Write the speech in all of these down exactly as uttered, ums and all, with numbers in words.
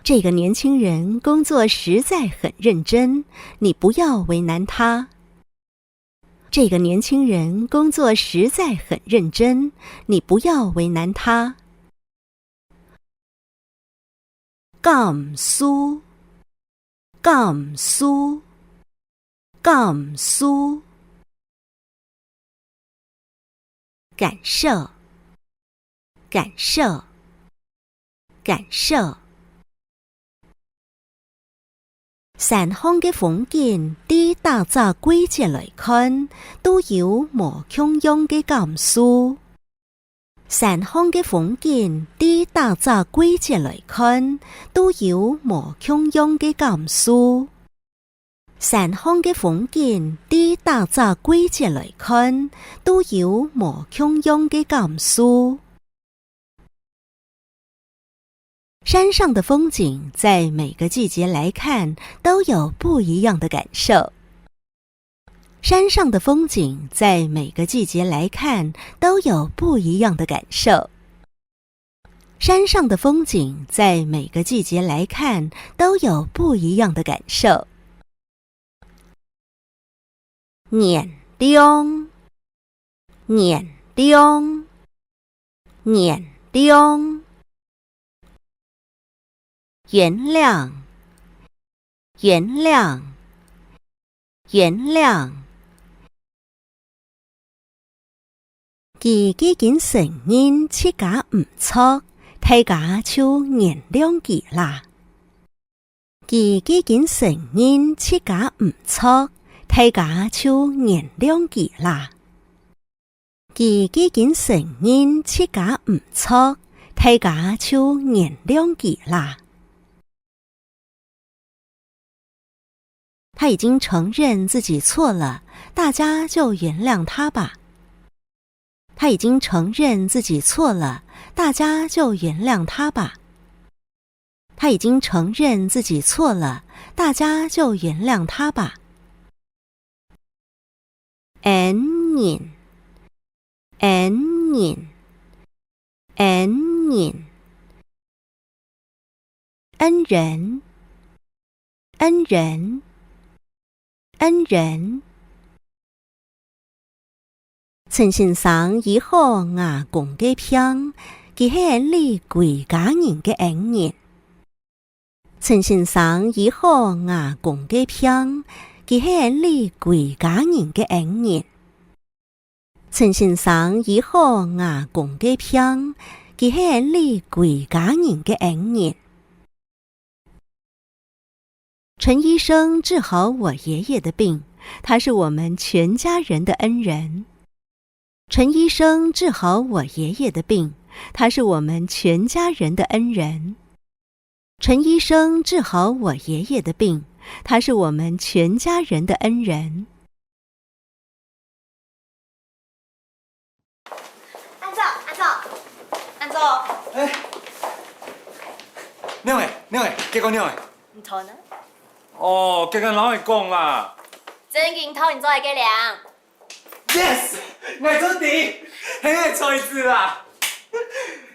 这个年轻人工作实在很认真，你不要为难他。这个年轻人工作实在很认真，你不要为难他。感受，感受，感受。感受，感受，感受。山項个風景，對逐隻季節來看，都有無共樣个感受。山項个風景，對逐隻季節來看，都有無共樣个感受。山項个風景，對逐隻季節來看，都有無共樣个感受。 山上的风景在每个季节来看都有不一样的感受。山上的风景在每个季节来看都有不一样的感受。山上的风景在每个季节来看都有不一样的感受。 原谅，原谅，原諒。原諒，原諒，原諒。 佢既經承認自家毋著，大家就原諒佢啦。佢既經承認自家毋著，大家就原諒佢啦。佢既經承認自家毋著，大家就原諒佢啦。 他已经承认自己错了，大家就原谅他吧。他已经承认自己错了，大家就原谅他吧。他已经承认自己错了，大家就原谅他吧。 恩人，恩人，恩人。恩人，恩人，恩人。陳先生醫好吾公个病，佢係𠊎俚歸家人个恩人。 陳先生醫好吾公个病，佢係𠊎俚歸家人个恩人。陳先生醫好吾公个病，佢係𠊎俚歸家人个恩人。陳醫生治好我爷爷的病，他是我们全家人的恩人。 陈医生治好我爷爷的病，他是我们全家人的恩人。陈医生治好我爷爷的病，他是我们全家人的恩人。恁早，恁早，恁早。哎，仰仔，仰仔，結果仰仔？毋錯呢。哦，結果摎𠊎講啦。正經討你做个領。 Yes，𠊎做得，係𠊎才子啦。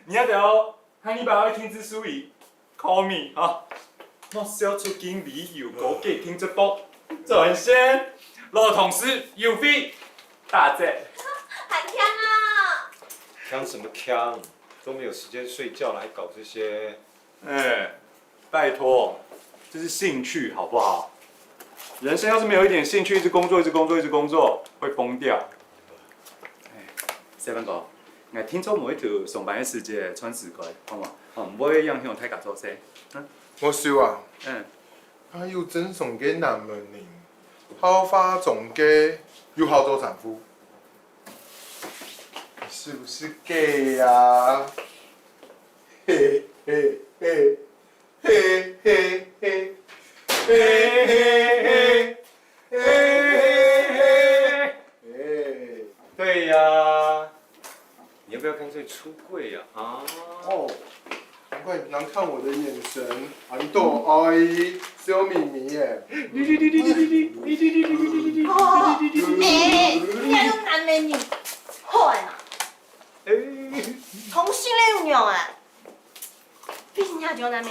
你兜下禮拜愛定時注意，call me哈。莫笑出境旅遊高級定制服，專線老同事優惠打折。還強啊！強什麼強？都沒有時間睡覺了，還搞這些。 哎，拜託，這是興趣好不好？人生要是沒有一點興趣，一直工作，一直工作，一直工作，會瘋掉。哎，細凡哥，𠊎定著無愛在上班个時節轉時間，好無？哦，毋會影響大家做事。嗯。我想啊，嗯。佢有正常个男人，好化妝个，又好做丈夫。是毋係假啊？ 嘿嘿嘿，嘿嘿嘿，嘿嘿嘿，嘿嘿嘿。哎。對呀，你要不要乾脆出櫃呀？啊？哦，難怪你看我的眼神，恁多愛，笑眯眯耶。哦，哎，你這種男人，好哎嘛。 哎。同性戀有用啊？比人家就難